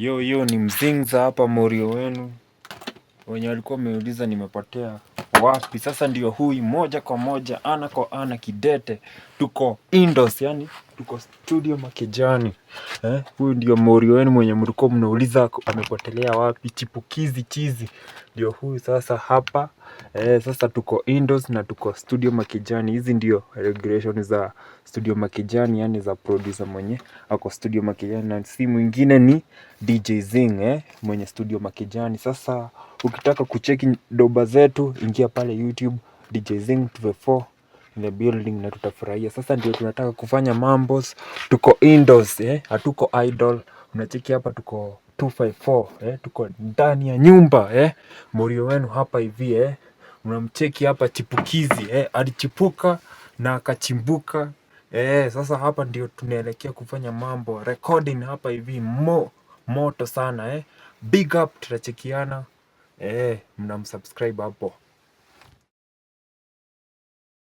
Yo yo, ni Mzinza hapa, morio wenu wenye walikuwa wameuliza nimepotea wapi. Sasa ndio huyu, moja kwa moja, ana kwa ana, kidete. Tuko indoors, yani tuko studio Makejani. Eh, huyu ndio morio wenu mwenye mlikuwa mnauliza amepotelea wapi, chipukizi chizi ndio huyu sasa hapa. Eh, sasa tuko indoors na tuko studio Makejani. Hizi ndio regulation za studio Makejani, yani za producer mwenye ako studio Makejani, na si mwingine ni DJ Zing, eh, mwenye studio Makejani. Sasa ukitaka kucheki doba zetu, ingia pale YouTube DJ Zing 24 in the building na tutafurahia. Sasa ndio tunataka kufanya mambos, tuko indoors, eh, hatuko idle. Unacheki hapa tuko 254, eh, tuko ndani ya nyumba, eh, morio wenu hapa hivi, eh, unamcheki hapa chipukizi, eh, alichipuka na akachimbuka, eh. Sasa hapa ndio tunaelekea kufanya mambo recording hapa hivi moto sana, eh. Big up, tutachekiana, eh, mnamsubscribe hapo.